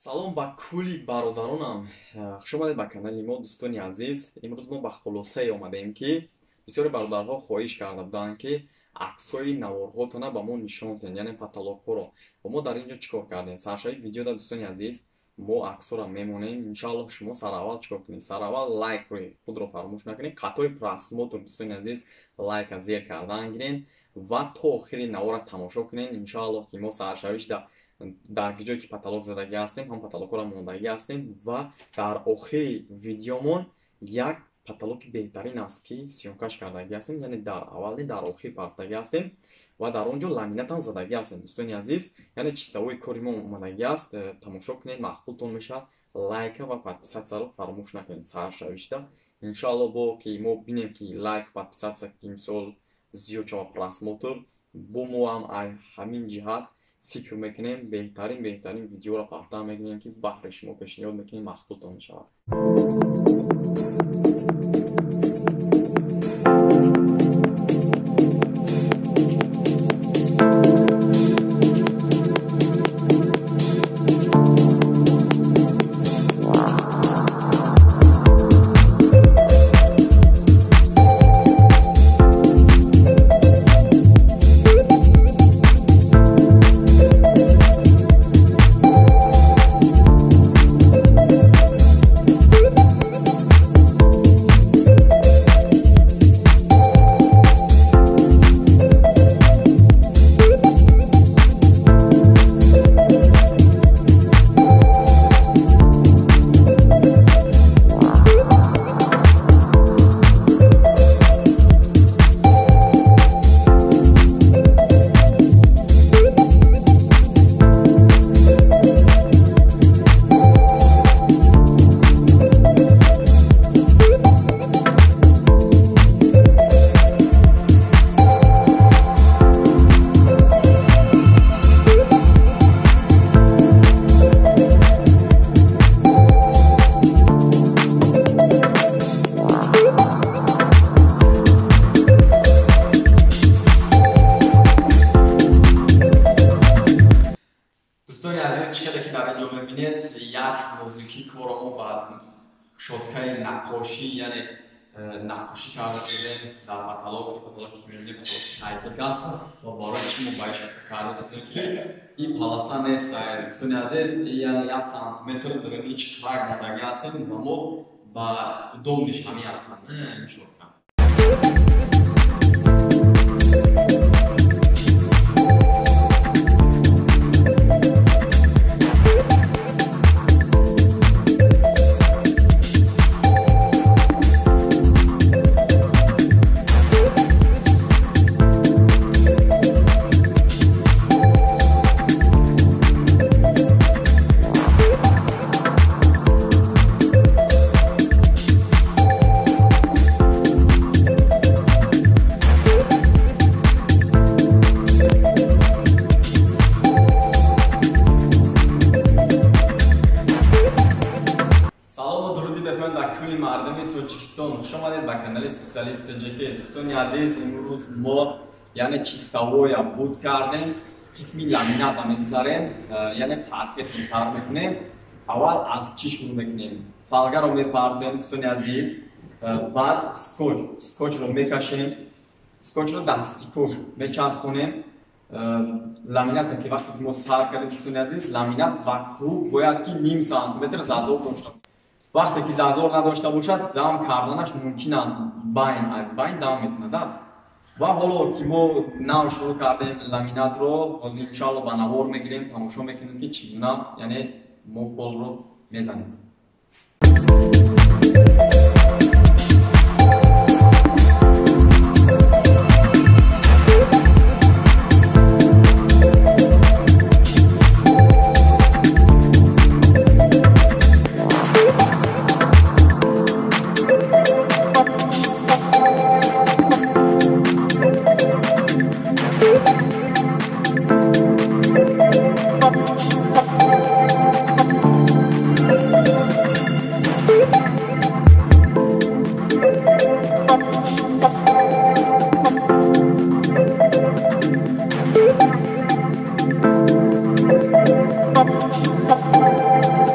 Салом ба кулли бародаронам. Хуш омадед ба канали мо, дӯстони азиз. Имрӯз мо ба хулосае омадаем, ки бисёре бародарҳо хоҳиш карда буданд, ки аксҳои наворҳотона ба мо нишон диҳед, яъне потолокҳоро. Ва мо дар ин ҷо чӣ кор кардем? Саршави видеода, дӯстони азиз, мо аксҳоро мемонем. Иншоаллоҳ шумо сараввал чӣ кор кунед? Сараввал лайкро худро фаромӯш накунед. Қатори просмотр, дӯстони азиз, лайка зер кардан гиред ва то охири навора тамошо кунед. Иншоаллоҳ ки мо саршавишда дар ҷое ки потолок задагӣ ҳастем, ҳам потолокҳоро мондагӣ ҳастем ва дар охири видеомон як потолоки беҳтарин аст, ки съёмкаш кардагӣ ҳастем, яъне дар аввал не, дар охир партагӣ ҳастем ва дар он ҷо ламинатам задагӣ ҳастем, дӯстони азиз. Яъне чистовои кори мо омадагӣ аст. Тамошо кунед, маъқултон мешавад. Лайка ва подписатсияро фаромӯш накунед саршавишда. Иншоаллоҳ бо ки мо бинем, ки лайк, подписатсия ки мисол зиёд шава, просмотр, бо мо ҳам ҳамин ҷиҳат фикр мекунем, беҳтарин видеоро партан мекунем, ки баҳри шумо пешниҳод мекунем, маъқултон мешавад. Як нозукӣ корро мо ба шоткаи наққошӣ, яъне наққошӣ карда шудем дар потолок. Потолоке ки мебинем, потолоки шайтик аст ва барои чӣ мо ба ин шотка карда шудем, ки ин полоса нест, дӯстони азиз, яъне як сантиметр дар ин чиқрак мондагӣ ҳастем ва мо ба удобниш ҳамин ҳастанд ин шотка. Мардуми Тоҷикистон, хуш омадед ба канали Специалист ТҶК. Дӯстони азиз, имрӯз мо яъне чистовоя буд кардем, қисми ламината мегузарем, яъне паркетро сар мекунем. Аввал аз чӣ шурӯъ мекунем? Фолгаро мепартем, дӯстони азиз, баъд скотчро мекашем, скотчро дастикош мечаспонем. Ламината ки вақте ки мо сар кардем, дӯстони азиз, ламинат ба круг бояд ки ним сантиметр зазор дошта. Вақте ки зазор надошта бошад, дам карданаш мумкин аст, байн дам мекунад. Ва ҳоло ки мо нав шурӯъ кардем ламинатро, ҳозир иншоалло ба навор мегирем, тамошо мекунем, ки чӣ гуна яъне мо холро мезанем. Thank you.